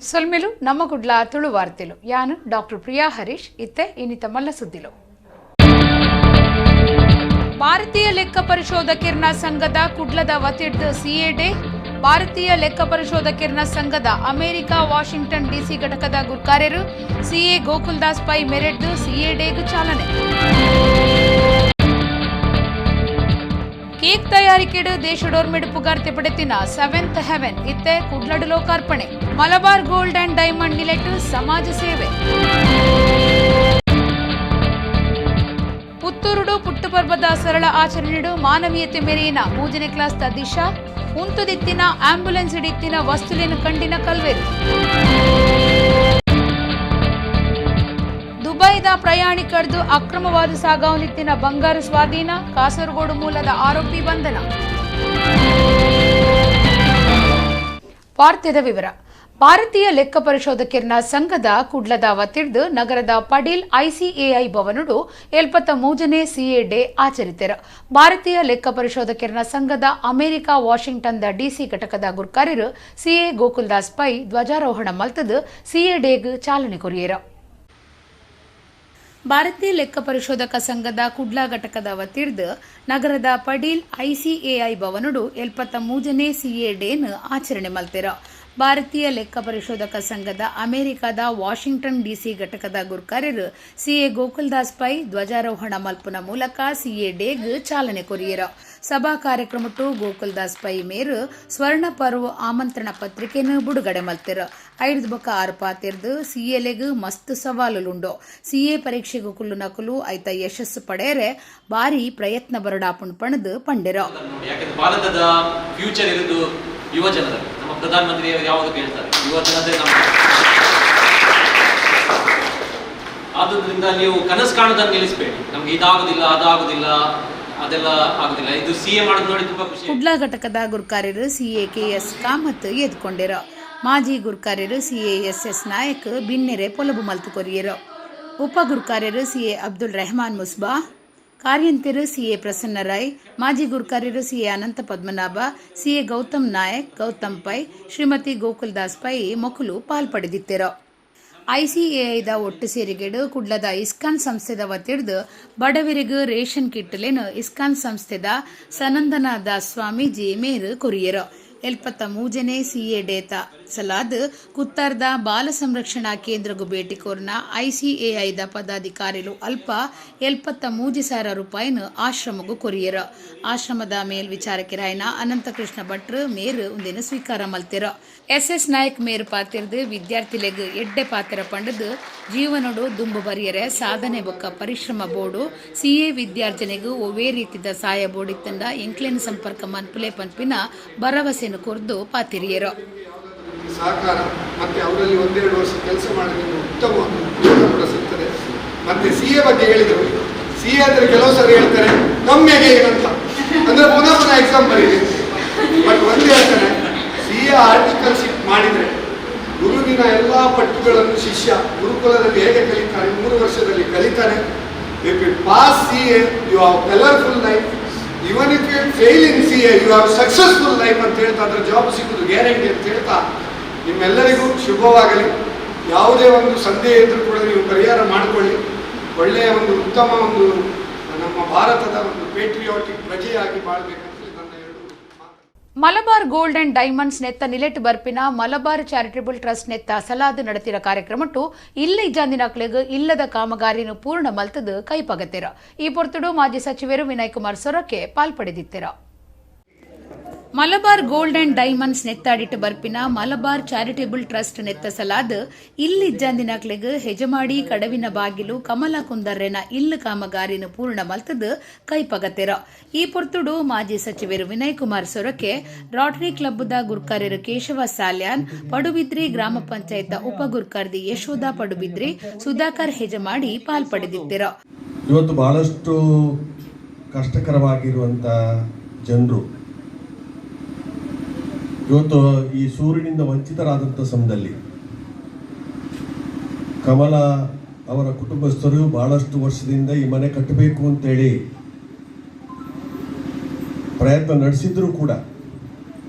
ಸೊಲ್ಮೆಲು ನಮ್ಮ ಕುಡ್ಲ ತುಳು ವಾರ್ತೆಲು. ಯಾನು ಡಾಕ್ಟರ್ ಪ್ರಿಯಾ ಹರೀಶ್. ಇತ್ತೆ ಇನ್ನಿತ ಮಲ್ಲ ಸುದ್ದಿಲು. ಭಾರತೀಯ ಲೆಕ್ಕ ಪರಿಶೋಧಕಿರ್ನ ಸಂಘದ ಕುಡ್ಲದ ವತಿಡ್ದು ಸಿಎ ಡೇ. ಭಾರತೀಯ ಲೆಕ್ಕ ಪರಿಶೋಧಕಿರ್ನ ಸಂಘದ ಅಮೆರಿಕ ವಾಷಿಂಗ್ಟನ್ ಡಿಸಿ ಘಟಕದ ಗುರ್ಕಾರ್ಯರು ಸಿಎ ಗೋಕುಲ್ದಾಸ್ ಪೈ ಮೆರೆಡ್ದು ಸಿಎ ಡೇಗ್ ಚಾಲನೆ. ಕೇಕ್ ತಯಾರಿಕೆಡು ದೇಶಡೋರ್ಮೆಡು ಪುಗಾರ್ತೆ ಪಡೆತಿನ ಸೆವೆಂತ್ ಹೆವೆನ್ ಇತ್ತೆ ಕುಡ್ಲಡು ಲೋಕಾರ್ಪಣೆ. ಮಲಬಾರ್ ಗೋಲ್ಡ್ ಅಂಡ್ ಡೈಮಂಡ್ ನಿಲೆಟ್ ಸಮಾಜ ಸೇವೆ. ಪುತ್ತೂರುಡು ಪುಟ್ಟುಪರ್ಬದ ಸರಳ ಆಚರಣೆಡು ಮಾನವೀಯತೆ ಮೆರೆಯಿನ ಮೂಜನೇ ಕ್ಲಾಸ್ ದ ದಿಶಾ. ಉಂತುದಿತ್ತಿನ ಆಂಬ್ಯುಲೆನ್ಸ್ ಹಿಡಿತ್ತಿನ ವಸ್ತುಲೇನು ಕಂಡಿನ ಕಲ್ವೇರು. ದುಬೈದ ಪ್ರಯಾಣಿಕರ್ದು ಅಕ್ರಮವಾದ ಸಾಗಾವನಿತ್ತಿನ ಬಂಗಾರು ಸ್ವಾಧೀನ. ಕಾಸರಗೋಡು ಮೂಲದ ಆರೋಪಿ ಬಂಧನ. ವಾರ್ತೆದ ವಿವರ. ಭಾರತೀಯ ಲೆಕ್ಕ ಪರಿಶೋಧಕಿರ್ನ ಸಂಘದ ಕುಡ್ಲದ ವತಿರ್ದು ನಗರದ ಪಡೀಲ್ ಐಸಿಎಐ ಭವನುಡು 73ನೇ ಸಿಎ ಡೇ ಆಚರಿತೆರು. ಭಾರತೀಯ ಲೆಕ್ಕ ಪರಿಶೋಧಕಿರ್ನ ಸಂಘದ ಅಮೆರಿಕ ವಾಷಿಂಗ್ಟನ್ the DC ಘಟಕದ ಗುರ್ಕಾರ್ಯರು ಸಿಎ ಗೋಕುಲ್ದಾಸ್ ಪೈ ಧ್ವಜಾರೋಹಣ ಮಲ್ತದು ಸಿಎ ಡೇಗ್ ಚಾಲನೆ ಕೊರಿಯೆರು. ಭಾರತೀಯ ಲೆಕ್ಕ ಪರಿಶೋಧಕ ಸಂಘದ ಕುಡ್ಲ ಘಟಕದ ವತಿರ್ದು ನಗರದ ಪಡೀಲ್ ಐಸಿಎಐ ಭವನುಡು 73ನೇ ಸಿಎ ಡೇನ್ ಆಚರಣೆ ಮಲ್ತೆರು. ಭಾರತೀಯ ಲೆಕ್ಕ ಪರಿಶೋಧಕ ಸಂಘದ ಅಮೆರಿಕದ ವಾಷಿಂಗ್ಟನ್ ಡಿಸಿ ಘಟಕದ ಗುರ್ಕಾರ್ಯರು ಸಿಎ ಗೋಕುಲ್ದಾಸ್ ಪೈ ಧ್ವಜಾರೋಹಣ ಮಲ್ಪುನ ಮೂಲಕ ಸಿಎ ಡೇಗ್ ಚಾಲನೆ ಕೊರಿಯೆರು. ಸಭಾ ಕಾರ್ಯಕ್ರಮಟ್ಟು ಗೋಕುಲ್ದಾಸ್ ಪೈ ಮೇರು ಸ್ವರ್ಣ ಪರ್ವ ಆಮಂತ್ರಣ ಪತ್ರಿಕೆಯನ್ನು ಬಿಡುಗಡೆ ಮಲ್ತೆರು. ಐದು ಬೊಕ್ಕ ಆರು ಪಾತಿರ್ದು ಸಿಎಲೆಗ್ ಮಸ್ತ್ ಸವಾಲುಲುಂಡು. ಸಿಎ ಪರೀಕ್ಷೆಗೂ ಕುಲ್ಲು ನಕಲು ಐತ ಯಶಸ್ಸು ಪಡೆಯರೆ ಭಾರಿ ಪ್ರಯತ್ನ ಬರಡಾಪುಣ್ ಪಣದು ಪಂಡೆರು. ಯಾಕಂದ್ರೆ ಭಾರತದ ಫ್ಯೂಚರ್ ಇರುವುದು ಯುವ ಜನರಲ್ಲಿ. ನಮ್ಮ ಪ್ರಧಾನಮಂತ್ರಿ ಯಾವಾಗ ಹೇಳ್ತಾರೆ, ಯುವ ಜನತೆ ನಮ್ಮ. ಆದುದರಿಂದ ನೀವು ಕನಸು ಕಾಣೋದನ್ನು ನಿಲ್ಲಿಸಬೇಡಿ. ನಮ್ಗೆ ಇದಾಗುದಿಲ್ಲ, ಅದಾಗುದಿಲ್ಲ, ಅದೆಲ್ಲ ಆಗುದಿಲ್ಲ. ಇದು ಸಿ ಎ ಮಾಡೋದು ನೋಡಿ ತುಂಬಾ ಖುಷಿ. ಕುಡ್ಲ ಘಟಕದ ಗುರ್ಕಾರ್ಯರು ಸಿಎ ಕೆಎಸ್ ಕಾಮತ್ ಎದ್ಕೊಂಡಿರು. ಮಾಜಿ ಗುರ್ಕಾರ್ಯರು ಸಿಎ ಎಸ್ ಎಸ್ ನಾಯಕ್ ಬಿನ್ನೆರೆ ಪೊಲಬು ಮಲ್ತು ಕೊರಿಯರು. ಉಪ ಗುರ್ಕಾರ್ಯರು ಸಿಎ ಅಬ್ದುಲ್ ರೆಹಮಾನ್ ಮುಸ್ಬಾ, ಕಾರ್ಯಂತೆರು ಸಿಎ ಪ್ರಸನ್ನ ರೈ, ಮಾಜಿ ಗುರ್ಕಾರ್ಯರು ಸಿಎ ಅನಂತ ಪದ್ಮನಾಭ, ಸಿಎ ಗೌತಮ್ ನಾಯಕ್, ಗೌತಮ್ ಪೈ, ಶ್ರೀಮತಿ ಗೋಕುಲ್ ದಾಸ್ ಪೈ ಮೊಕುಲು ಪಾಲ್ಪಡೆದಿತ್ತೆರು. ಐಸಿಎಐದ ಒಟ್ಟು ಸೇರಿಗೆಡು ಕುಡ್ಲದ ಇಸ್ಕಾನ್ ಸಂಸ್ಥೆದ ವತಿಡ್ದು ಬಡವರಿಗೂ ರೇಷನ್ ಕಿಟ್ಟಲೇನು ಇಸ್ಕಾನ್ ಸಂಸ್ಥೆದ ಸನಂದನ ದಾಸ್ ಸ್ವಾಮೀಜಿ ಮೇರು ಕೊರಿಯರು. 73ನೇ ಸಿಎ ಡೇತ ಸಲಾದ್ ಕುತ್ತಾರ್ದ ಬಾಲ ಸಂರಕ್ಷಣಾ ಕೇಂದ್ರಗೂ ಭೇಟಿ ಕೋರ್ನ ಐಸಿಎಐದ ಪದಾಧಿಕಾರಿಲು ಅಲ್ಪ 73,000 ರೂಪಾಯಿನ ಆಶ್ರಮಗೂ ಕೊರಿಯರು. ಆಶ್ರಮದ ಮೇಲ್ವಿಚಾರಕರಾಯನ ಅನಂತಕೃಷ್ಣ ಭಟ್ರು ಮೇರು ಒಂದಿನ ಸ್ವೀಕಾರ ಮಲ್ತಿರು. ಎಸ್ ಎಸ್ ನಾಯಕ್ ಮೇರು ಪಾತಿರ್ದು ವಿದ್ಯಾರ್ಥಿಲೆಗ್ ಎಡ್ಡೆ ಪಾತ್ರ ಪಂಡದು ಜೀವನಡು ದುಂಬು ಬರಿಯರೆ ಸಾಧನೆ ಬೊಕ್ಕ ಪರಿಶ್ರಮ ಬೋರ್ಡು. ಸಿಎ ವಿದ್ಯಾರ್ಜನೆಗೂ ಒವ್ವೇ ರೀತಿದ ಸಹಾಯ ಬೋಡಿತ್ತಂಡ ಎಂಕ್ಲೇನ ಸಂಪರ್ಕ ಮನ್ಪುಲೆ ಪನ್ಪಿನ ಭರವಸೆಯನ್ನು ಕೊರ್ದು ಪಾತಿರಿಯರು. ಸಹಕಾರ ಮತ್ತು ಅವರಲ್ಲಿ ಒಂದೆರಡು ವರ್ಷ ಕೆಲಸ ಮಾಡಿದ್ರೆ ಉತ್ತಮ ಒಂದು ಉದ್ಯೋಗ ಕೂಡ ಸಿಗ್ತದೆ. ಮತ್ತೆ ಸಿ ಎ ಬಗ್ಗೆ ಹೇಳಿದರು. ಸಿ ಎ ಅಂದರೆ ಕೆಲವು ಸರಿ ಹೇಳ್ತಾರೆ ಕಮ್ಮಿಗೆ ಏನಂತ ಅಂದ್ರೆ ಪುನಃ ಪುನಃ ಎಕ್ಸಾಮ್ ಬರೀರಿ. ಬಟ್ ಒಂದು ಹೇಳ್ತಾರೆ, ಸಿ ಎ ಆರ್ಟಿಕಲ್ಶಿಪ್ ಮಾಡಿದರೆ ಗುರುವಿನ ಎಲ್ಲ ಪಟ್ಟುಗಳನ್ನು ಶಿಷ್ಯ ಗುರುಕುಲದಲ್ಲಿ ಹೇಗೆ ಕಲಿತಾನೆ, 3 ವರ್ಷದಲ್ಲಿ ಕಲಿತಾನೆ. If you pass CA, you have colourful life. Even if you fail in CA, you have successful life ಅಂತ ಹೇಳ್ತಾ, ಅದರ ಜಾಬ್ ಸಿಗುವುದು ಗ್ಯಾರಂಟಿ ಅಂತ ಹೇಳ್ತಾ ನಿಮ್ಮೆಲ್ಲರಿಗೂ ಶುಭವಾಗಲಿ. ಯಾವುದೇ ಒಂದು ಸಂದೇಹ ಇದ್ರೂ ಕೂಡ ನೀವು ಪರಿಹಾರ ಮಾಡಿಕೊಳ್ಳಿ. ಒಳ್ಳೆಯ ಒಂದು ಉತ್ತಮ ಒಂದು ನಮ್ಮ ಭಾರತದ ಒಂದು ಪೇಟ್ರಿಯಾಟಿಕ್ ಪ್ರಜೆಯಾಗಿ ಬಾಳಬೇಕಂತ ನನ್ನ ಎರಡು ಮಾತು. ಮಲಬಾರ್ ಗೋಲ್ಡ್ ಅಂಡ್ ಡೈಮಂಡ್ಸ್ ನೆತ್ತ ನಿಲೆಟ್ ಬರ್ಪಿನ ಮಲಬಾರ್ ಚಾರಿಟಬಲ್ ಟ್ರಸ್ಟ್ ನೆತ್ತ ಸಲಾದ್ ನಡೆತಿರ ಕಾರ್ಯಕ್ರಮಟ್ಟು ಇಲ್ಲ ಇಜ್ಜಾಂದಿನಕ್ಲೆಗ್ ಇಲ್ಲದ ಕಾಮಗಾರಿನು ಪೂರ್ಣ ಮಲ್ತದು ಕೈಪಗತ್ತಿರ. ಈ ಪೊರ್ತುಡು ಮಾಜಿ ಸಚಿವರು ವಿನಯ್ ಕುಮಾರ್ ಸೊರಕೆ ಪಾಲ್ಪಡೆದಿತ್ತೆರ. ಮಲಬಾರ್ ಗೋಲ್ಡ್ ಅಂಡ್ ಡೈಮಂಡ್ಸ್ ನೆತ್ತಾಡಿಟ್ಟು ಬರ್ಪಿನ ಮಲಬಾರ್ ಚಾರಿಟೇಬಲ್ ಟ್ರಸ್ಟ್ ನೆತ್ತ ಸಲಾದ್ ಇಲ್ಲಿಜ್ಜಾಂದಿನಕ್ಲೆಗ್ ಹೆಜಮಾಡಿ ಕಡವಿನ ಬಾಗಿಲು ಕಮಲ ಕುಂದರ್ರೆನ ಇಲ್ಲು ಕಾಮಗಾರಿನ ಪೂರ್ಣ ಮಲ್ತದು ಕೈಪಗತೆರ. ಈ ಪೊರ್ತುಡು ಮಾಜಿ ಸಚಿವರು ವಿನಯ್ ಕುಮಾರ್ ಸೊರಕೆ, ರೋಟರಿ ಕ್ಲಬ್ದ ಗುರ್ಕಾರ್ಯರು ಕೇಶವ ಸಾಲ್ಯಾನ್, ಪಡುಬಿದ್ರಿ ಗ್ರಾಮ ಪಂಚಾಯತ್ ಉಪ ಗುರ್ಕಾರ್ದಿ ಯಶೋಧ ಪಡುಬಿದ್ರಿ, ಸುಧಾಕರ್ ಹೆಜಮಾಡಿ ಪಾಲ್ಪಡೆದಿತ್ತೆರ. ಇವತ್ತು ಬಹಳಷ್ಟು ಕಷ್ಟಕರವಾಗಿರುವಂಥ ಜನರು ಇವತ್ತು ಈ ಸೂರಿನಿಂದ ವಂಚಿತರಾದಂಥ ಸಮಯದಲ್ಲಿ ಕಮಲ ಅವರ ಕುಟುಂಬಸ್ಥರು ಬಹಳಷ್ಟು ವರ್ಷದಿಂದ ಈ ಮನೆ ಕಟ್ಟಬೇಕು ಅಂತೇಳಿ ಪ್ರಯತ್ನ ನಡೆಸಿದ್ರು ಕೂಡ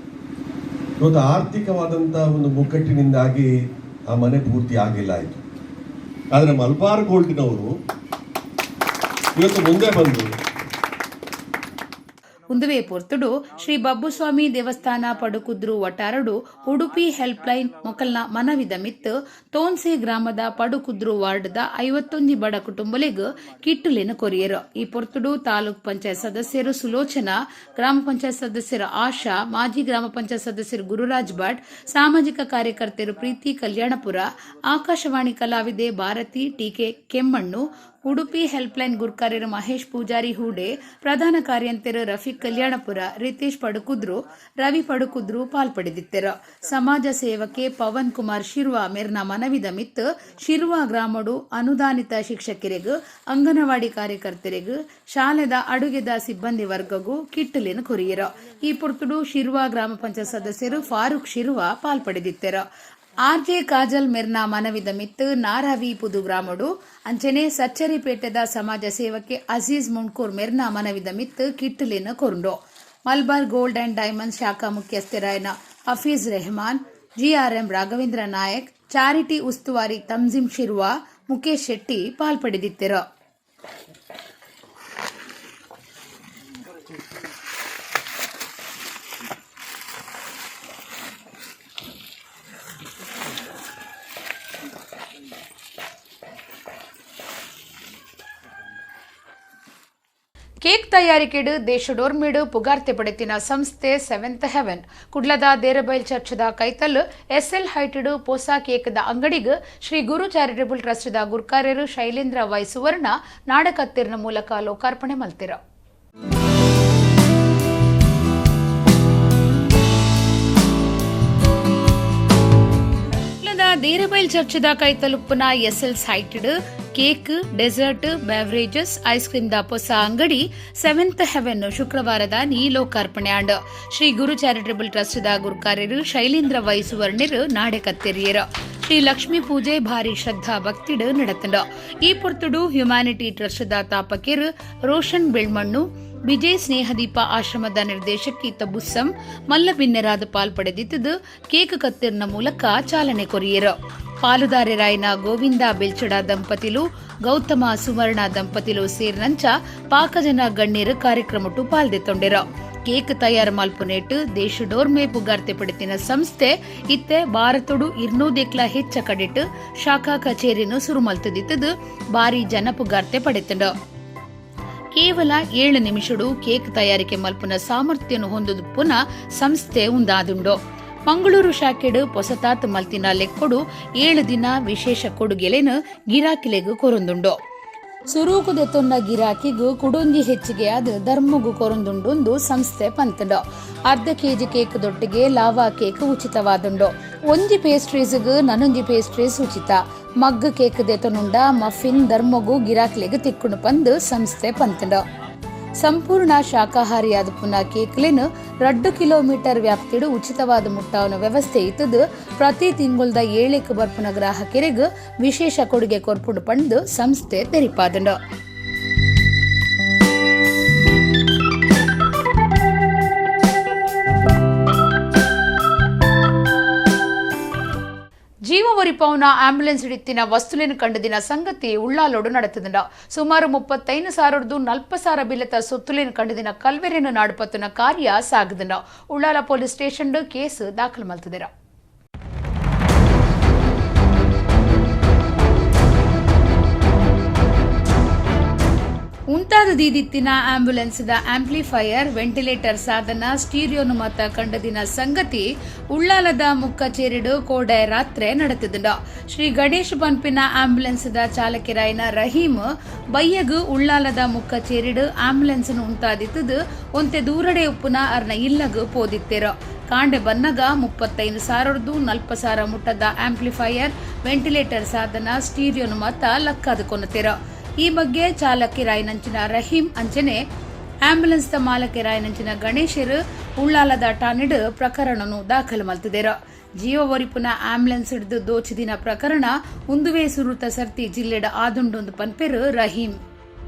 ಇವತ್ತು ಆರ್ಥಿಕವಾದಂಥ ಒಂದು ಮುಗ್ಗಟ್ಟಿನಿಂದಾಗಿ ಆ ಮನೆ ಪೂರ್ತಿ ಆಗಿಲ್ಲ ಆಯಿತು. ಆದರೆ ಮಲ್ಬಾರ್ ಗೋಲ್ಡಿನವರು ಇವತ್ತು ಮುಂದೆ ಬಂದು ಉಂದುವೆ ಪೊರ್ತುಡು ಶ್ರೀ ಬಬ್ಬುಸ್ವಾಮಿ ದೇವಸ್ಥಾನ ಪಡುಕುದ್ರು ವಟಾರಡು ಉಡುಪಿ ಹೆಲ್ಪ್ ಲೈನ್ ಮೊಕಲ್ನ ಮನವಿದ ಮಿತ್ತು ತೋನ್ಸೆ ಗ್ರಾಮದ ಪಡುಕುದ್ರು ವಾರ್ಡ್ದ 51 ಬಡ ಕುಟುಂಬಲೆಗ್ ಕಿಟ್ಟುಲೆನ್ ಕೊರಿಯರು. ಈ ಪೊರ್ತುಡು ತಾಲೂಕ್ ಪಂಚಾಯತ್ ಸದಸ್ಯರು ಸುಲೋಚನಾ, ಗ್ರಾಮ ಪಂಚಾಯತ್ ಸದಸ್ಯರು ಆಶಾ, ಮಾಜಿ ಗ್ರಾಮ ಪಂಚಾಯತ್ ಸದಸ್ಯರು ಗುರುರಾಜ್ ಭಟ್, ಸಾಮಾಜಿಕ ಕಾರ್ಯಕರ್ತರು ಪ್ರೀತಿ ಕಲ್ಯಾಣಪುರ, ಆಕಾಶವಾಣಿ ಕಲಾವಿದೆ ಭಾರತಿ ಟಿಕೆ ಕೆಮ್ಮಣ್ಣು, ಉಡುಪಿ ಹೆಲ್ಪ್ಲೈನ್ ಗುರ್ಕಾರ್ಯರು ಮಹೇಶ್ ಪೂಜಾರಿ ಹೂಡೆ, ಪ್ರಧಾನ ಕಾರ್ಯಂತೆರು ರಫೀಕ್ ಕಲ್ಯಾಣಪುರ, ರಿತೇಶ್ ಪಡುಕುದ್ರು, ರವಿ ಪಡುಕುದ್ರು ಪಾಲ್ಪಡೆದಿತ್ತೆರು. ಸಮಾಜ ಸೇವಕೆ ಪವನ್ ಕುಮಾರ್ ಶಿರ್ವಾ ಮೇರ್ನ ಮನವಿದ ಮಿತ್ತು ಶಿರ್ವಾ ಗ್ರಾಮಡು ಅನುದಾನಿತ ಶಿಕ್ಷಕರಿಗೂ, ಅಂಗನವಾಡಿ ಕಾರ್ಯಕರ್ತರಿಗೂ, ಶಾಲೆದ ಅಡುಗೆದ ಸಿಬ್ಬಂದಿ ವರ್ಗಗೂ ಕಿಟ್ಟುಲೆನ್ ಕೊರಿಯರು. ಈ ಪೊರ್ತುಡು ಶಿರ್ವಾ ಗ್ರಾಮ ಪಂಚಾಯತ್ ಸದಸ್ಯರು ಫಾರೂಕ್ ಶಿರ್ವಾ ಪಾಲ್ಪಡೆದಿತ್ತೆರು. ಆರ್ಜೆ ಕಾಜಲ್ ಮೆರ್ನ ಮನವಿದ ಮಿತ್ತು ನಾರಾವಿ ಪುದು ಗ್ರಾಮಡು ಅಂಚನೆ ಸಚ್ಚರಿಪೇಟೆದ ಸಮಾಜ ಸೇವಕೆ ಅಜೀಜ್ ಮುಂಡ್ಕೂರ್ ಮೆರ್ನ ಮನವಿದ ಮಿತ್ತು ಕಿಟ್ಟುಲೆನ್ ಕೊರುಂಡು. ಮಲ್ಬಾರ್ ಗೋಲ್ಡ್ ಅಂಡ್ ಡೈಮಂಡ್ಸ್ ಶಾಖಾ ಮುಖ್ಯಸ್ಥರಾಯನ ಹಫೀಜ್ ರೆಹಮಾನ್, ಜಿಆರ್ಎಂ ರಾಘವೇಂದ್ರ ನಾಯಕ್, ಚಾರಿಟಿ ಉಸ್ತುವಾರಿ ತಂಜಿಮ್ ಶಿರ್ವಾ, ಮುಖೇಶ್ ಶೆಟ್ಟಿ ಪಾಲ್ಪಡೆದಿತ್ತೆರು. ಕೇಕ್ ತಯಾರಿಕೆಡು ದೇಶಡೋರ್ಮಿಡು ಪುಗಾರ್ತೆ ಪಡೆತಿನ ಸಂಸ್ಥೆ ಸೆವೆಂತ್ ಹೆವೆನ್ ಕುಡ್ಲದ ದೇರಬೈಲ್ ಚರ್ಚದ ಕೈತಲ್ ಎಸ್ಎಲ್ ಹೈಟೆಡ್ ಪೋಸಾ ಕೇಕ್ದ ಅಂಗಡಿಗ್ ಶ್ರೀ ಗುರು ಚಾರಿಟಬಲ್ ಟ್ರಸ್ಟ್ದ ಗುರ್ಕಾರ್ಯರು ಶೈಲೇಂದ್ರ ವೈ ಸುವರ್ಣ ನಾಡಕತ್ತಿರ್ನ ಮೂಲಕ ಲೋಕಾರ್ಪಣೆ ಮಲ್ತಿರ. ಕುಡ್ಲದ ದೇರಬೈಲ್ ಚರ್ಚದ ಕೈತಲುಪ್ಪುನ ಎಸ್ಎಲ್ ಸೈಟೆಡ್ cake, dessert, beverages, ice cream the ಪೊಸ ಅಂಗಡಿ ಸೆವೆಂತ್ ಹೆವೆನ್ ಶುಕ್ರವಾರದಾನಿ ಲೋಕಾರ್ಪಣೆ ಆಂಡ್. ಶ್ರೀ ಗುರು ಚಾರಿಟಬಲ್ ಟ್ರಸ್ಟ್ ದ ಗುರ್ಕಾರ್ಯರು ಶೈಲೇಂದ್ರ ವೈ ಸುವರ್ಣರು ನಾಡೆ ಕತ್ತೆರಿಯರು. ಶ್ರೀ ಲಕ್ಷ್ಮೀ ಪೂಜೆ ಭಾರಿ ಶ್ರದ್ಧಾ ಭಕ್ತಿಡ್ ನಡತಂಡು. ಈ ಪೊರ್ತುಡು ಹ್ಯುಮ್ಯಾನಿಟಿ ಟ್ರಸ್ಟ್ ದ ತಾಪಕೆರ್ ರೋಷನ್ ಬೆಳ್ಮಣ್ಣು, ವಿಜಯ್ ಸ್ನೇಹದೀಪ ಆಶ್ರಮದ ನಿರ್ದೇಶಕಿ ತಬುಸ್ಸಂ ಮಲ್ಲಬಿನ್ನೆರಾದ ಪಾಲ್ಪಡೆದಿತ್ತದು ಕೇಕ್ ಕತ್ತಿರ್ನ ಮೂಲಕ ಚಾಲನೆ ಕೊರಿಯರು. ಪಾಲುದಾರರಾಯನ ಗೋವಿಂದ ಬೆಲ್ಚಡ ದಂಪತಿಲು, ಗೌತಮ ಸುವರ್ಣ ದಂಪತಿಲು ಸೇರಿನಂಚ ಪಾಕಜನ ಗಣ್ಯರು ಕಾರ್ಯಕ್ರಮಟ್ಟು ಪಾಲ್ದೆತ್ತೊಂಡೆರು. ಕೇಕ್ ತಯಾರು ಮಲ್ಪುನೇಟ್ ದೇಶಡೋರ್ಮೆ ಪುಗಾರ್ತೆ ಪಡೆತಿನ ಸಂಸ್ಥೆ ಇತ್ತೆ ಭಾರತೊಡು 200ಕ್ಲ ಹೆಚ್ಚ ಕಡೆಟ್ ಶಾಖಾ ಕಚೇರಿನು ಸುರು ಮಲ್ತದಿತ್ತದು ಬಾರಿ ಜನ ಪುಗಾರ್ತೆ ಪಡೆತಂಡು. ಕೇವಲ 7 ನಿಮಿಷಡು ಕೇಕ್ ತಯಾರಿಕೆ ಮಲ್ಪುನ ಸಾಮರ್ಥ್ಯನು ಹೊಂದುದು ಪುನಃ ಸಂಸ್ಥೆ ಉಂದಾದುಂಡು. ಮಂಗಳೂರು ಶಾಖೆಡು ಪೊಸತಾತ್ ಮಲ್ತಿನ ಲೆಕ್ಕೊಡು 7 ದಿನ ವಿಶೇಷ ಕೊಡುಗೆಲೆನು ಗಿರಾಕಿಲೆಗ್ ಕೊರೊಂದುಂಡು. ಸುರೂಕು ದೆತ್ತೊನ್ನ ಗಿರಾಕಿಗು ಕುಡೊಂಜಿ ಹೆಚ್ಚಿಗೆ ಆದ್ ಧರ್ಮಗು ಕೊರೊಂದುಂಡುಂದು ಸಂಸ್ಥೆ ಪಂತುಂಡು. ಅರ್ಧ ಕೆಜಿ ಕೇಕ್ ದೊಟ್ಟಿಗೆ ಲಾವಾ ಕೇಕ್ ಉಚಿತವಾದುಂಡು. ಒಂಜಿ ಪೇಸ್ಟ್ರೀಸ್ಗ್ ನನೊಂಜಿ ಪೇಸ್ಟ್ರೀಸ್ ಉಚಿತ. ಮಗ್ ಕೇಕ್ ದೆತೊನುಂಡ ಮಫಿನ್ ಧರ್ಮಗು ಗಿರಾಕಿಲೆಗ್ ತಿಕ್ಕುಂಡು ಪಂದ್ ಸಂಸ್ಥೆ ಪಂತುಂಡು. ಸಂಪೂರ್ಣ ಶಾಕಾಹಾರಿಯಾದ ಪುನಃ ಕೇಕ್ಲೆನ್ 2 ಕಿಲೋಮೀಟರ್ ವ್ಯಾಪ್ತಿಡು ಉಚಿತವಾದ ಮುಟ್ಟಾವನ ವ್ಯವಸ್ಥೆ ಇತ್ತದು ಪ್ರತಿ ತಿಂಗುಲ್ದ 7ಕ್ಕೆ ಬರ್ಪುನ ಗ್ರಾಹಕರಿಗ್ ವಿಶೇಷ ಕೊಡುಗೆ ಕೊರ್ಪುಂಡು ಪಂದು ಸಂಸ್ಥೆ ತೆರಿಪಾದಂಡು. ಜೀವ ಒರಿಪೌನ ಆಂಬ್ಯುಲೆನ್ಸ್ ಹಿಡಿತಿನ ವಸ್ತುಲಿನ ಕಂಡುದಿನ ಸಂಗತಿ ಉಳ್ಳಾಲೋಡು ನಡೆತದಂಡ. ಸುಮಾರು 35,000ದ್ದು 40,000 ಬಿಲೆತ ಸೊತ್ತುಲಿನ ಕಂಡುದಿನ ಕಲ್ವೆರೆನು ನಾಡುಪತ್ತುನ ಕಾರ್ಯ ಸಾಗದಂಡ. ಉಳ್ಳಾಲ ಪೊಲೀಸ್ ಸ್ಟೇಷನ್ ಕೇಸ್ ದಾಖಲು ಮಲ್ತದಿರ. ಉಂತಾದ ದೀದಿತ್ತಿನ ಆಂಬ್ಯುಲೆನ್ಸ್ದ ಆಂಪ್ಲಿಫೈಯರ್, ವೆಂಟಿಲೇಟರ್ ಸಾಧನ, ಸ್ಟೀರಿಯೋನು ಮತ ಕಂಡದಿನ ಸಂಗತಿ ಉಳ್ಳಾಲದ ಮುಕ್ಕಚೇರಿಡು ಕೋಡೆ ರಾತ್ರೆ ನಡೆತಿದ್ದ. ಶ್ರೀ ಗಣೇಶ್ ಪನ್ಪಿನ ಆಂಬ್ಯುಲೆನ್ಸ್ದ ಚಾಲಕಿರಾಯನ ರಹೀಮ್ ಬಯ್ಯಗು ಉಳ್ಳಾಲದ ಮುಕ್ಕಚೇರಿಡು ಆಂಬ್ಯುಲೆನ್ಸ್ ಉಂತಾದಿತ್ತದು ಒಂತೆ ದೂರಡೆ ಉಪ್ಪುನ ಅರ್ನ ಇಲ್ಲಗು ಪೋದಿತ್ತೆರು. ಕಾಂಡೆ ಬನ್ನಗ 35,000ದ್ದು 40,000 ಮುಟ್ಟದ ಆಂಪ್ಲಿಫೈಯರ್, ವೆಂಟಿಲೇಟರ್ ಸಾಧನ, ಸ್ಟೀರಿಯೋನು ಮತ ಲಕ್ಕಾದ ಕೊನತೆರ. ಈ ಬಗ್ಗೆ ಚಾಲಕಿ ರಾಯನಂಚಿನ ರಹೀಂ ಅಂಚನೆ ಆಂಬ್ಯುಲೆನ್ಸ್ ದ ಮಾಲಕಿ ರಾಯನಂಚಿನ ಗಣೇಶರು ಉಳ್ಳಾಲದ ಠಾಣೆಡು ಪ್ರಕರಣನು ದಾಖಲು ಮಲ್ತಿದೆರು. ಜೀವ ಒರಿಪುನ ಆಂಬ್ಯುಲೆನ್ಸ್ ಹಿಡಿದು ದೋಚಿದಿನ ಪ್ರಕರಣ ಉಂದುವೇ ಸುರುತ ಸರ್ತಿ ಜಿಲ್ಲೆಡ ಆದುಂಡೊಂದು ಪನ್ಪೆರು ರಹೀಂ.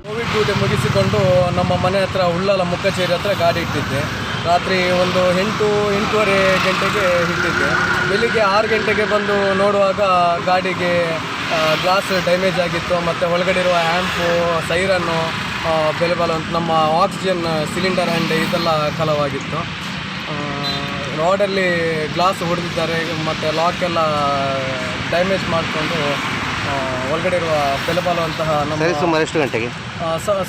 ಕೋವಿಡ್ ಡ್ಯೂಟಿ ಮುಗಿಸಿಕೊಂಡು ನಮ್ಮ ಮನೆ ಹತ್ರ ಉಳ್ಳಾಲ ಮುಕ್ಕಚೇರಿ ಹತ್ರ ಗಾಡಿ ಇಟ್ಟಿದ್ದೆ. ರಾತ್ರಿ ಒಂದು 8, 8:30 ಗಂಟೆಗೆ ಹಿಡಿದಿದ್ದೆ. ಬೆಳಿಗ್ಗೆ 6 ಗಂಟೆಗೆ ಬಂದು ನೋಡುವಾಗ ಗಾಡಿಗೆ ಗ್ಲಾಸ್ ಡ್ಯಾಮೇಜ್ ಆಗಿತ್ತು. ಮತ್ತು ಒಳಗಡೆ ಇರುವ ಆ್ಯಂಪು, ಸೈರನ್ನು, ಬೆಲೆ ಬಾಳುವಂಥ ನಮ್ಮ ಆಕ್ಸಿಜನ್ ಸಿಲಿಂಡರ್ ಆ್ಯಂಡ್ ಇದೆಲ್ಲ ಕಳವಾಗಿತ್ತು. ರೋಡಲ್ಲಿ ಗ್ಲಾಸ್ ಹೊಡೆದಿದ್ದಾರೆ ಮತ್ತು ಲಾಕ್ ಎಲ್ಲ ಡ್ಯಾಮೇಜ್ ಮಾಡಿಕೊಂಡು ಒಳಗಡೆ ಇರುವ ಬೆಲೆ ಬಾಳುವಂತಹ ನಮ್ಮ ಸುಮಾರು ಎಷ್ಟು ಗಂಟೆಗೆ?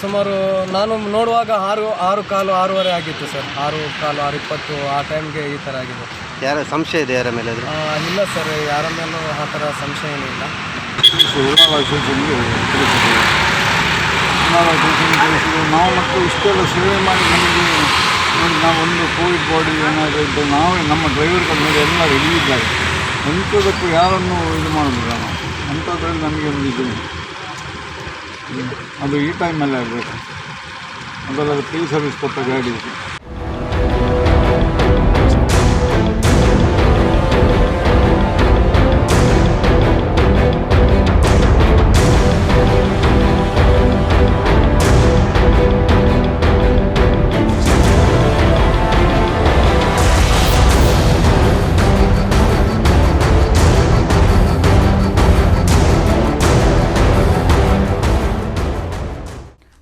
ಸುಮಾರು ನಾನು ನೋಡುವಾಗ 6, 6:15, 6:30 ಆಗಿತ್ತು ಸರ್. 6:15, 6:20 ಆ ಟೈಮ್ಗೆ ಈ ಥರ ಆಗಿದೆ. ಯಾರ ಸಂಶಯ ಇದೆ ಯಾರ ಮೇಲೆ? ಇಲ್ಲ ಸರ್, ಯಾರ ಮೇಲೂ ಆ ಥರ ಸಂಶಯ ಏನಿಲ್ಲ. ಉಳ್ಳಾಲ ಸ್ಟೇಷನ್ಗೆ ತಿಳಿಸಿದ್ದೇವೆ. ಉಳ್ಳಾಲ ಸ್ಟೇಷನ್ಗೆ ತಿಳಿಸಿದ್ದು ನಾವು. ಮತ್ತು ಇಷ್ಟೆಲ್ಲ ಸೇವೆ ಮಾಡಿ ನಮಗೆ ನೋಡಿ, ನಾವು ಒಂದು ಕೋವಿಡ್ ಬಾಡಿ ಏನಾದರೂ ಇದ್ದು ನಾವೇ, ನಮ್ಮ ಡ್ರೈವರ್ಗಳ ಮೇಲೆ ಎಲ್ಲ ರೆಡಿ ಇದ್ದಾರೆ. ಎಂಥದಕ್ಕೂ ಯಾರನ್ನು ಇದು ಮಾಡೋದಿಲ್ಲ ನಾವು. ಅಂಥದ್ರಲ್ಲಿ ನಮಗೆ ಒಂದು ಇದು ಅದು ಈ ಟೈಮಲ್ಲಿ ಆಗಬೇಕು. ಅದೆಲ್ಲ ಫ್ರೀ ಸರ್ವಿಸ್ ಕೊಟ್ಟ ಗಾಡಿ ಇದು.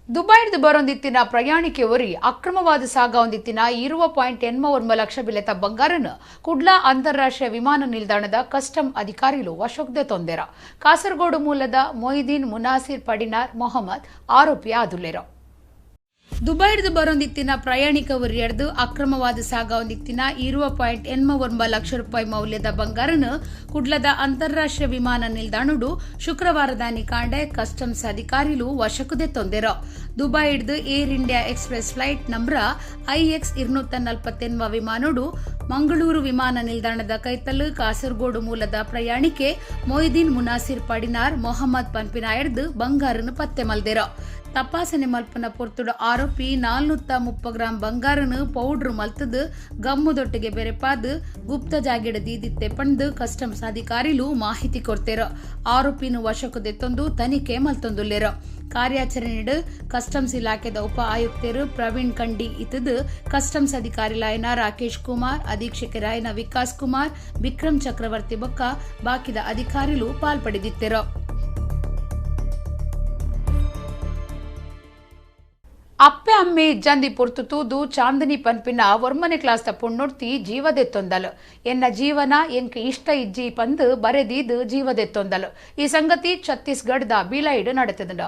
ದುಬೈಡ್ದು ಬರೊಂದಿತ್ತಿನ ಪ್ರಯಾಣಿಕೆ ಒರಿ ಅಕ್ರಮವಾದ ಸಾಗ ಒಂದಿತ್ತಿನ 20.89 ಲಕ್ಷ ಬಿಲೆತ ಬಂಗಾರನ್ ಕುಡ್ಲಾ ಅಂತಾರಾಷ್ಟ್ರೀಯ ವಿಮಾನ ನಿಲ್ದಾಣದ ಕಸ್ಟಮ್ ಅಧಿಕಾರಿಗಳು ವಶಕ್ಕೆ ತೊಂದೆರ. ಕಾಸರಗೋಡು ಮೂಲದ ಮೊಯ್ದೀನ್ ಮುನಾಸಿರ್ ಪಡಿನಾರ್ ಮೊಹಮ್ಮದ್ ಆರೋಪಿ ಆದುಲ್ಲೆರ. ದುಬೈಡ್ದು ಬರೊಂದಿತ್ತಿನ ಪ್ರಯಾಣಿಕ ಒರಿಯಡ್ದು ಅಕ್ರಮವಾದ ಸಾಗ ಒಂದಿತ್ತಿನ 20.89 ಲಕ್ಷ ರೂಪಾಯಿ ಮೌಲ್ಯದ ಬಂಗಾರನ ಕುಡ್ಲದ ಅಂತಾರಾಷ್ಟ್ರೀಯ ವಿಮಾನ ನಿಲ್ದಾಣಡು ಶುಕ್ರವಾರದಾನಿ ಕಾಂಡೆ ಕಸ್ಟಮ್ಸ್ ಅಧಿಕಾರಿಲು ವಶಕ್ಕದೆ ತೊಂದೆರ. ದುಬೈ ಹಿಡ್ದು Air India Express flight number IX 248 ವಿಮಾನೋಡು ಮಂಗಳೂರು ವಿಮಾನ ನಿಲ್ದಾಣದ ಕೈತಲ್ಲು ಕಾಸರಗೋಡು ಮೂಲದ ಪ್ರಯಾಣಿಕೆ ಮೊಯ್ದೀನ್ ಮುನಾಸಿರ್ ಪಡಿನಾರ್ ಮೊಹಮ್ಮದ್ ಪನ್ಪಿನಾಯಡ್ದು ಬಂಗಾರನು ಪತ್ತೆ ಮಲ್ದೆರ. ತಪಾಸಣೆ ಮಲ್ಪನ ಪೊರ್ತುಡು ಆರೋಪಿ 430 ಗ್ರಾಂ ಬಂಗಾರನು ಪೌಡ್ರ್ ಮಲ್ತದು ಗಮ್ಮುದೊಟ್ಟಿಗೆ ಬೆರೆಪಾದು ಗುಪ್ತ ಜಾಗೆಡ್ ದೀದಿತ್ತೆ ಪಂದು ಕಸ್ಟಮ್ಸ್ ಅಧಿಕಾರಿಲು ಮಾಹಿತಿ ಕೊಡ್ತೇರ. ಆರೋಪಿನ ವಶಕ್ಕೆ ದೆತ್ತೊಂದು ತನಿಖೆ ಮಲ್ತೊಂದುಲ್ಲೆರ. ಕಾರ್ಯಾಚರಣೆಡು ಕಸ್ಟಮ್ಸ್ ಇಲಾಖೆದ ಉಪ ಆಯುಕ್ತರು ಪ್ರವೀಣ್ ಕಂಡಿ ಇತದು ಕಸ್ಟಮ್ಸ್ ಅಧಿಕಾರಿಲಾಯನ ರಾಕೇಶ್ ಕುಮಾರ್, ಅಧೀಕ್ಷಕರಾಯನ ವಿಕಾಸ್ ಕುಮಾರ್, ವಿಕ್ರಮ್ ಚಕ್ರವರ್ತಿ ಬೊಕ್ಕ ಬಾಕಿದ ಅಧಿಕಾರಿಲು ಪಾಲ್ಪಡೆದಿತ್ತೆರು. ಅಪ್ಪೆ ಅಮ್ಮೆ ಇಜ್ಜಂದಿ ಪೊರ್ತು ತೂದು ಚಾಂದಿನಿ ಪನ್ಪಿನ ಒರ್ಮನೆ ಕ್ಲಾಸ್ದ ಪೊಣ್ಣೊಡ್ತಿ ಜೀವದೆತ್ತೊಂದಲು. ಎನ್ನ ಜೀವನ ಎಂಕ್ ಇಷ್ಟ ಇಜ್ಜಿ ಪಂದು ಬರೆದೀದು ಜೀವದೆತ್ತೊಂದಲು. ಈ ಸಂಗತಿ ಛತ್ತೀಸ್ಗಢದ ಬಿಲೈಡ್ ನಡೆತದಂಡ.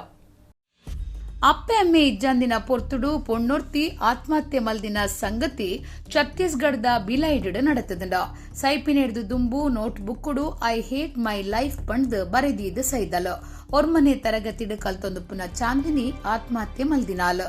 ಅಪ್ಪೆ ಅಮ್ಮೆ ಇಜ್ಜಂದಿನ ಪೊರ್ತುಡು ಪೊಣ್ಣೊರ್ತಿ ಆತ್ಮಹತ್ಯೆ ಮಲ್ದಿನ ಸಂಗತಿ ಛತ್ತೀಸ್ಗಢದ ಬಿಲೈಡ್ ನಡೆತದಂಡ. ಸೈಪಿನೆಡ್ದು ದುಂಬು ನೋಟ್ ಬುಕ್ಕುಡು "I hate my life" ಪಂಡ್ದು ಬರೆದೀದು ಸೈದಲು. ಒರ್ಮನೆ ತರಗತಿಡು ಕಲ್ತೊಂದು ಪುನ ಚಾಂದಿನಿ ಆತ್ಮಹತ್ಯೆ ಮಲ್ದಿನಾಲ್.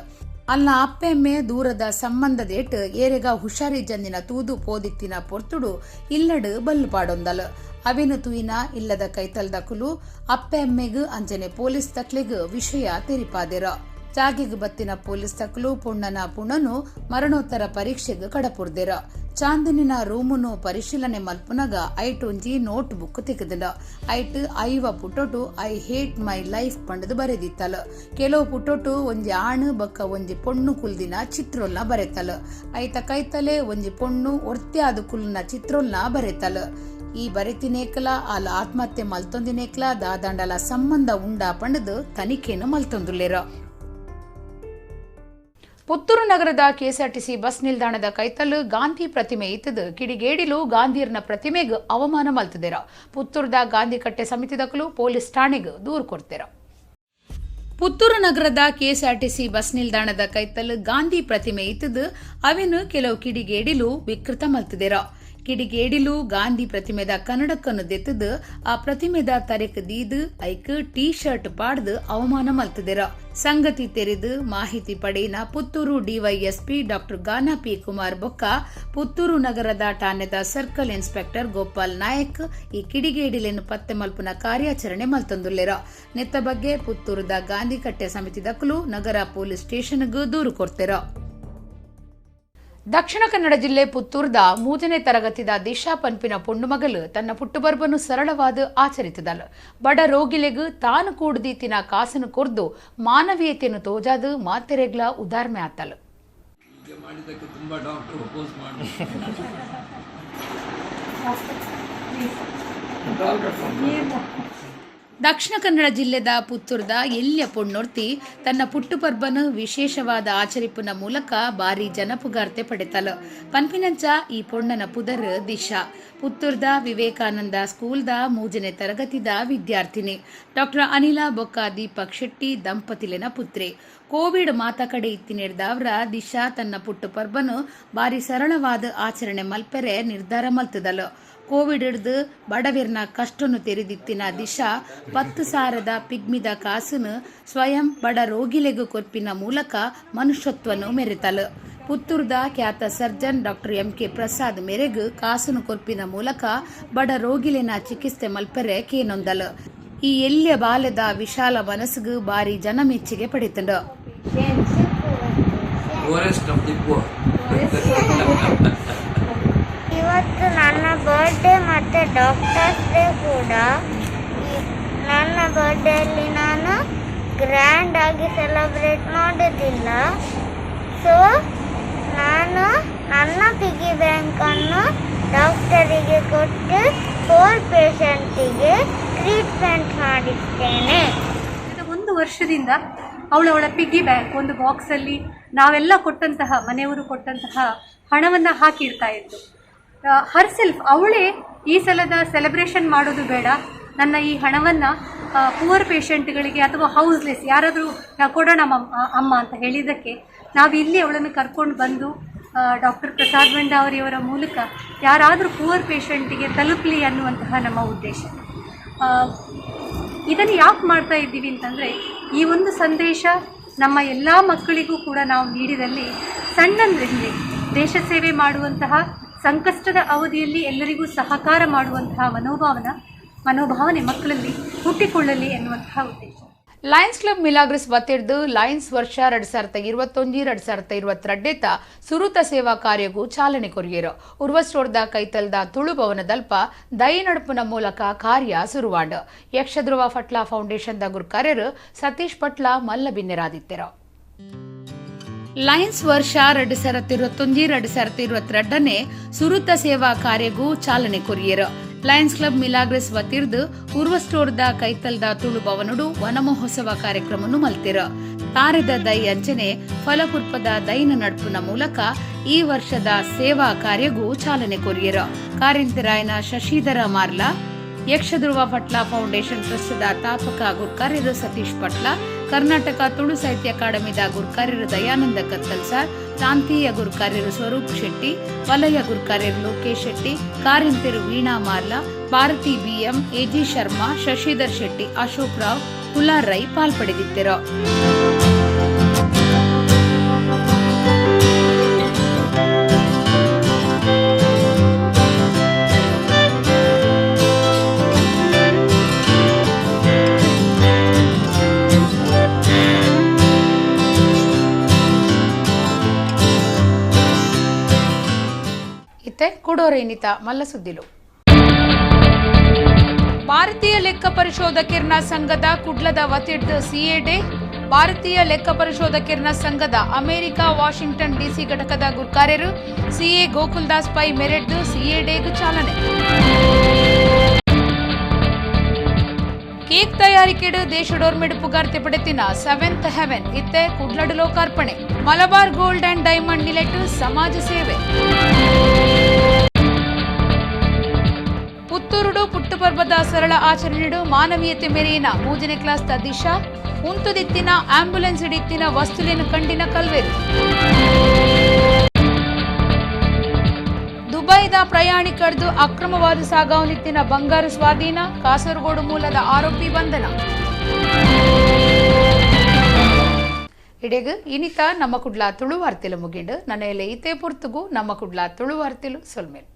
ಅಲ್ಲ ಅಪ್ಪೆಮ್ಮೆ ದೂರದ ಸಂಬಂಧದೇಟ್ ಏರೆಗ ಹುಷಾರಿಜ್ಜಂದಿನ ತೂದು ಪೋದಿತ್ತಿನ ಪೊರ್ತುಡು ಇಲ್ಲಡು ಬಲ್ಲು ಪಾಡೊಂದಲು. ಅವೆನು ತೂಯಿನ ಇಲ್ಲದ ಕೈತಲ್ದಕುಲು ಅಪ್ಪೆ ಅಮ್ಮೆಗ್ ಅಂಜನೆ ಪೊಲೀಸ್ ತಕ್ಲೆಗ್ ವಿಷಯ ತೆರಿಪಾದೆರ. ಜಾಗೆಗ್ ಬತ್ತಿನ ಪೊಲೀಸ್ ತಕ್ಲು ಪುಣ್ಣನ ಪುಣನು ಮರಣೋತ್ತರ ಪರೀಕ್ಷೆಗ್ ಕಡಪುರ್ದೆರ. ಚಾಂದಿನಿನ ರೂಮುನು ಪರಿಶೀಲನೆ ಮಲ್ಪುನಗ ಐಟ್ ಒಂಜಿ ನೋಟ್ ಬುಕ್ ತಿಕ್ಕುದುಂಡ. ಐಟ್ 50 ಪುಟೊಟು "I hate my life" ಪಂಡದು ಬರೆದಿತ್ತಲ. ಕೆಲವು ಪುಟೊಟು ಒಂಜಿ ಆಣು ಬೊಕ್ಕ ಒಂಜಿ ಪೊಣ್ಣು ಕುಲ್ದಿನ ಚಿತ್ರೊಲ್ನ ಬರೆತಲ್. ಐತ ಕೈತಲೆ ಒಂಜಿ ಪೊಣ್ಣು ಒರ್ತ್ಯಾದ್ ಕುಲ್ನ ಚಿತ್ರೊಲ್ನ ಬರೆತಲ್. ಈ ಬರೆತಿನೇಕಲ ಆಲ್ ಆತ್ಮಹತ್ಯೆ ಮಲ್ತೊಂದಿನೇಕ್ಲ ದಾದಾಂಡಲ ಸಂಬಂಧ ಉಂಡಾ ಪಂಡದು ತನಿಖೆನು ಮಲ್ತೊಂದುಲ್ಲೆರ. ಪುತ್ತೂರು ನಗರದ ಕೆಎಸ್ಆರ್ಟಿಸಿ ಬಸ್ ನಿಲ್ದಾಣದ ಕೈತಲ್ಲು ಗಾಂಧಿ ಪ್ರತಿಮೆ ಇತ್ತದು ಕಿಡಿಗೇಡಿಲು ಗಾಂಧಿಯರ್ನ ಪ್ರತಿಮೆಗ್ ಅವಮಾನ ಮಲ್ತದೆರ. ಪುತ್ತೂರುದ ಗಾಂಧಿ ಕಟ್ಟೆ ಸಮಿತಿದಕಲು ಪೊಲೀಸ್ ಠಾಣೆಗ್ ದೂರು ಕೊಡ್ತೆರ. ಪುತ್ತೂರು ನಗರದ ಕೆಎಸ್ಆರ್ಟಿಸಿ ಬಸ್ ನಿಲ್ದಾಣದ ಕೈತಲ್ಲು ಗಾಂಧಿ ಪ್ರತಿಮೆ ಇತ್ತದು ಅವೆನು ಕೆಲವು ಕಿಡಿಗೇಡಿಲು ವಿಕೃತ ಮಲ್ತದೆರ. ಕಿಡಿಗೇಡಿಲು ಗಾಂಧಿ ಪ್ರತಿಮೆದ ಕನ್ನಡಕನ್ನು ದೆತ್ತದು ಆ ಪ್ರತಿಮೆದ ತರೆಕ್ ದೀದು ಐಕ್ ಟೀ ಶರ್ಟ್ ಪಾಡ್ದು ಅವಮಾನ ಮಲ್ತದೆರ. ಸಂಗತಿ ತೆರೆದು ಮಾಹಿತಿ ಪಡೆಯಿನ ಪುತ್ತೂರು ಡಿವೈಎಸ್ಪಿ ಡಾಕ್ಟರ್ ಗಾನಾ ಪಿ ಕುಮಾರ್ ಬೊಕ್ಕ ಪುತ್ತೂರು ನಗರದ ಠಾಣೆದ ಸರ್ಕಲ್ ಇನ್ಸ್ಪೆಕ್ಟರ್ ಗೋಪಾಲ್ ನಾಯಕ್ ಈ ಕಿಡಿಗೇಡಿಲೆನ್ ಪತ್ತೆ ಮಲ್ಪುನ ಕಾರ್ಯಾಚರಣೆ ಮಲ್ತೊಂದುಲ್ಲೆರ. ನೆತ್ತ ಬಗ್ಗೆ ಪುತ್ತೂರುದ ಗಾಂಧಿ ಕಟ್ಟೆ ಸಮಿತಿದಕುಲು ನಗರ ಪೊಲೀಸ್ ಸ್ಟೇಷನ್ಗ್ ದೂರು ಕೊರ್ತೆರ. ದಕ್ಷಿಣ ಕನ್ನಡ ಜಿಲ್ಲೆ ಪುತ್ತೂರ್ದ 3ನೇ ತರಗತಿದ ದಿಶಾ ಪನ್ಪಿನ ಪೊಣ್ಣು ಮಗಲು ತನ್ನ ಪುಟ್ಟುಪರ್ಬನು ಸರಳವಾದ ಆಚರಿಸಿದಳು. ಬಡ ರೋಗಿಲೆಗ್ ತಾನು ಕೂಡ್ದೀತಿನ ಕಾಸನ್ನು ಕೊರ್ದು ಮಾನವೀಯತೆಯನ್ನು ತೋಜಾದು ಮಾತೆರೆಗ್ಲ ಉದಾರ್ಮೆ ಆತಲು. ಹೀಗೆ ಮಾಡಿದ್ದಕ್ಕೆ ತುಂಬ ಡಾಕ್ಟರ್ ಅಪೋಸ್ ಮಾಡಿ. ದಕ್ಷಿಣ ಕನ್ನಡ ಜಿಲ್ಲೆದ ಪುತ್ತೂರ್ದ ಎಲ್ಯ ಪೊಣ್ಣೊರ್ತಿ ತನ್ನ ಪುಟ್ಟು ಪರ್ಬನು ವಿಶೇಷವಾದ ಆಚರಿಪುನ ಮೂಲಕ ಬಾರಿ ಜನಪುಗಾರ್ತೆ ಪಡೆತಲು. ಪನ್ಪಿನಂಚ ಈ ಪೊಣ್ಣನ ಪುದರ್ ದಿಶಾ. ಪುತ್ತೂರ್ದ ವಿವೇಕಾನಂದ ಸ್ಕೂಲ್ದ 3ನೇ ತರಗತಿದ ವಿದ್ಯಾರ್ಥಿನಿ. ಡಾಕ್ಟರ್ ಅನಿಲ ಬೊಕ್ಕ ದೀಪಕ್ ಶೆಟ್ಟಿ ದಂಪತಿಲಿನ ಪುತ್ರಿ. ಕೋವಿಡ್ ಮಾತ ಕಡೆ ಇತ್ತಿನೆಡ್ದಾವ್ರ ದಿಶಾ ತನ್ನ ಪುಟ್ಟು ಪರ್ಬನು ಬಾರಿ ಸರಳವಾದ ಆಚರಣೆ ಮಲ್ಪೆರೆ ನಿರ್ಧಾರ ಮಲ್ತದಲು. ಕೋವಿಡ್ ಹಿಡ್ದು ಬಡವಿರ್ನ ಕಷ್ಟನು ತೆರೆದಿತ್ತಿನ ದಿಶಾ 10,000 ಪಿಗ್ಮಿದ ಕಾಸುನು ಸ್ವಯಂ ಬಡ ರೋಗಿಲೆಗು ಕೊರ್ಪಿನ ಮೂಲಕ ಮನುಷ್ಯತ್ವನು ಮೆರೆತಲು. ಪುತ್ತೂರ್ದ ಖ್ಯಾತ ಸರ್ಜನ್ ಡಾಕ್ಟರ್ ಎಂ.ಕೆ. ಪ್ರಸಾದ್ ಮೇರೆಗು ಕಾಸುನು ಕೊರ್ಪಿನ ಮೂಲಕ ಬಡ ರೋಗಿಲೆನ ಚಿಕಿತ್ಸೆ ಮಲ್ಪೆರೆ ಕೇನೊಂದಲು. ಈ ಎಲ್ಯ ಬಾಲೆದ ವಿಶಾಲ ಮನಸ್ಸುಗು ಬಾರಿ ಜನ ಮೆಚ್ಚುಗೆ ಪಡೆತಂಡು. ಇವತ್ತು ನನ್ನ ಬರ್ಡೇ ಮತ್ತು ಡಾಕ್ಟರ್ಸ್ ಡೇ ಕೂಡ. ನನ್ನ ಬರ್ಡೇಯಲ್ಲಿ ನಾನು ಗ್ರ್ಯಾಂಡ್ ಆಗಿ ಸೆಲೆಬ್ರೇಟ್ ಮಾಡೋದಿಲ್ಲ. ಸೊ ನಾನು ನನ್ನ ಪಿಗ್ಗಿ ಬ್ಯಾಂಕನ್ನು ಡಾಕ್ಟರಿಗೆ ಕೊಟ್ಟು 4 ಪೇಷಂಟಿಗೆ ಟ್ರೀಟ್ಮೆಂಟ್ ಮಾಡಿಸ್ತೇನೆ. ಒಂದು ವರ್ಷದಿಂದ ಅವಳವಳ ಪಿಗ್ಗಿ ಬ್ಯಾಂಕ್ ಒಂದು ಬಾಕ್ಸಲ್ಲಿ ನಾವೆಲ್ಲ ಕೊಟ್ಟಂತಹ, ಮನೆಯವರು ಕೊಟ್ಟಂತಹ ಹಣವನ್ನು ಹಾಕಿಡ್ತಾ ಇದ್ದು, ಹರ್ ಸೆಲ್ಫ್ ಅವಳೇ ಈ ಸಲದ ಸೆಲೆಬ್ರೇಷನ್ ಮಾಡೋದು ಬೇಡ, ನನ್ನ ಈ ಹಣವನ್ನು ಪುವರ್ ಪೇಷಂಟ್ಗಳಿಗೆ ಅಥವಾ ಹೌಸ್ಲೆಸ್ ಯಾರಾದರೂ ಕೊಡೋಣ ಅಮ್ಮ ಅಂತ ಹೇಳಿದ್ದಕ್ಕೆ ನಾವು ಇಲ್ಲಿ ಅವಳನ್ನು ಕರ್ಕೊಂಡು ಬಂದು ಡಾಕ್ಟರ್ ಪ್ರಸಾದ್ ಬಂಡಾವರಿಯವರ ಮೂಲಕ ಯಾರಾದರೂ ಪುವರ್ ಪೇಷಂಟಿಗೆ ತಲುಪಲಿ ಅನ್ನುವಂತಹ ನಮ್ಮ ಉದ್ದೇಶ. ಇದನ್ನು ಯಾಕೆ ಮಾಡ್ತಾ ಇದ್ದೀವಿ ಅಂತಂದರೆ, ಈ ಒಂದು ಸಂದೇಶ ನಮ್ಮ ಎಲ್ಲ ಮಕ್ಕಳಿಗೂ ಕೂಡ ನಾವು ನೀಡಿದಲ್ಲಿ ಸಣ್ಣಂದ್ರಲ್ಲಿ ದೇಶ ಸೇವೆ ಮಾಡುವಂತಹ, ಸಂಕಷ್ಟದ ಅವಧಿಯಲ್ಲಿ ಎಲ್ಲರಿಗೂ ಸಹಕಾರ ಮಾಡುವಂತಹ ಮನೋಭಾವನೆ ಮಕ್ಕಳಲ್ಲಿ ಹುಟ್ಟಿಕೊಳ್ಳಲಿ ಎನ್ನುವಂತಹ ಉದ್ದೇಶ. ಲಯನ್ಸ್ ಕ್ಲಬ್ ಮಿಲಾಗ್ರಿಸ್ ವತಿರ್ದು ಲಯನ್ಸ್ ವರ್ಷ 2021 2022 ಸುರುತ ಸೇವಾ ಕಾರ್ಯಗೂ ಚಾಲನೆ ಕೊರಿಯರು. ಉರ್ವಸ್ಟೋರ್ದ ಕೈತಲ್ದ ತುಳುಭವನದಲ್ಪ ದೈ ನಡುಪುನ ಮೂಲಕ ಕಾರ್ಯ ಸುರುವಾಂಡ್. ಯಕ್ಷಧ್ರುವ ಫಟ್ಲಾ ಫೌಂಡೇಶನ್ದ ಗುರುಕಾರ್ಯರು ಸತೀಶ್ ಪಟ್ಲಾ ಮಲ್ಲಬಿನ್ನೆರಾದಿತ್ತೆರು. ಲಯನ್ಸ್ ವರ್ಷ 2021 2022 ಸುರುತ ಸೇವಾ ಕಾರ್ಯಗೂ ಚಾಲನೆ ಕೊರಿಯರು. ಲಯನ್ಸ್ ಕ್ಲಬ್ ಮಿಲಾಗ್ರಿಸ್ ವತಿರ್ದು ಉರ್ವಸ್ಟೋರ್ದ ಕೈತಲ್ದ ತುಳು ಭವನುಡು ವನಮಹೋತ್ಸವ ಕಾರ್ಯಕ್ರಮನು ಮಲ್ತಿರ. ತಾರೆದ ದೈ ಅಂಚನೆ ಫಲಪುರ್ಪದ ದೈನ ನಡ್ಪುನ ಮೂಲಕ ಈ ವರ್ಷದ ಸೇವಾ ಕಾರ್ಯಗೂ ಚಾಲನೆ ಕೊರಿಯರು. ಕಾರಿಂತಿರಾಯನ ಶಶಿಧರ ಮಾರ್ಲಾ, ಯಕ್ಷಧ್ರುವ ಪಟ್ಲಾ ಫೌಂಡೇಶನ್ ಟ್ರಸ್ಟ್ದ ತಾಪಕ ಗುರ್ಕಾರ್ಯರು ಸತೀಶ್ ಪಟ್ಲಾ, ಕರ್ನಾಟಕ ತುಳು ಸಾಹಿತ್ಯ ಅಕಾಡೆಮಿದ ಗುರ್ಕಾರ್ಯರು ದಯಾನಂದ ಕತ್ತಲ್ ಸರ್, ಪ್ರಾಂತೀಯ ಗುರ್ಕಾರ್ಯರು ಸ್ವರೂಪ್ ಶೆಟ್ಟಿ, ವಲಯ ಗುರ್ಕಾರ್ಯರು ಲೋಕೇಶ್ ಶೆಟ್ಟಿ, ಕಾರಿಂತಿರು ವೀಣಾ ಮಾರ್ಲಾ, ಭಾರತಿ ಬಿಎಂ, ಎಜಿ ಶರ್ಮಾ, ಶಶಿಧರ್ ಶೆಟ್ಟಿ, ಅಶೋಕ್ ರಾವ್, ಕುಲಾರ್ ರೈ ಪಾಲ್ಪಡೆದಿದ್ದರು. ಕೂಡೋರೇನಿತ ಮಲ್ಲಸುದ್ದಿಲು. ಭಾರತೀಯ ಲೆಕ್ಕ ಪರಿಶೋಧಕಿರ್ನ ಸಂಘದ ಕುಡ್ಲದ ವತಿಡ್ದು ಸಿಎ ಡೇ. ಭಾರತೀಯ ಲೆಕ್ಕ ಪರಿಶೋಧಕಿರ್ನ ಸಂಘದ ಅಮೆರಿಕ ವಾಷಿಂಗ್ಟನ್ ಡಿಸಿ ಘಟಕದ ಗುರ್ಕಾರ್ಯರು ಸಿಎ ಗೋಕುಲ್ದಾಸ್ ಪೈ ಮೆರೆಡ್ದು ಸಿಎ ಡೇಗೂ ಚಾಲನೆ. ಕೇಕ್ ತಯಾರಿಕೆಡು ದೇಶಡೋರ್ಮೆಡು ಪುಗಾರ್ತೆ ಪಡೆತಿನ ಸೆವೆಂತ್ ಹೆವೆನ್ ಇತ್ತೆ ಕುಡ್ಲಡು ಲೋಕಾರ್ಪಣೆ. ಮಲಬಾರ್ ಗೋಲ್ಡ್ ಅಂಡ್ ಡೈಮಂಡ್ ನಿಲೆಟು ಸಮಾಜ ಸೇವೆ. ಪುತ್ತೂರುಡು ಪುಟ್ಟುಪರ್ಬದ ಸರಳ ಆಚರಣೆಡು ಮಾನವೀಯತೆ ಮೆರೆಯಿನ 3ನೇ ಕ್ಲಾಸ್ ದಿಶಾ. ಉಂತುದಿತ್ತಿನ ಆಂಬ್ಯುಲೆನ್ಸ್ ಹಿಡಿತ್ತಿನ ವಸ್ತುಲಿನ ಕಂಡಿನ ಕಲ್ವೇರು. ದುಬೈದ ಪ್ರಯಾಣಿಕರ್ದು ಅಕ್ರಮವಾದ ಸಾಗಾವನಿತ್ತಿನ ಬಂಗಾರು ಸ್ವಾಧೀನ. ಕಾಸರಗೋಡು ಮೂಲದ ಆರೋಪಿ ಬಂಧನ. ಇಡೆಗ್ ಇನಿತ ನಮ್ಮ ಕುಡ್ಲ ತುಳು ವಾರ್ತೆಲು ಮುಗಿಂಡು. ನನ್ನ ಇತೇ ಪುರ್ತುಗು ನಮ್ಮ ಕುಡ್ಲ ತುಳು ವಾರ್ತೆಲು ಸೊಲ್ಮೇಲ್.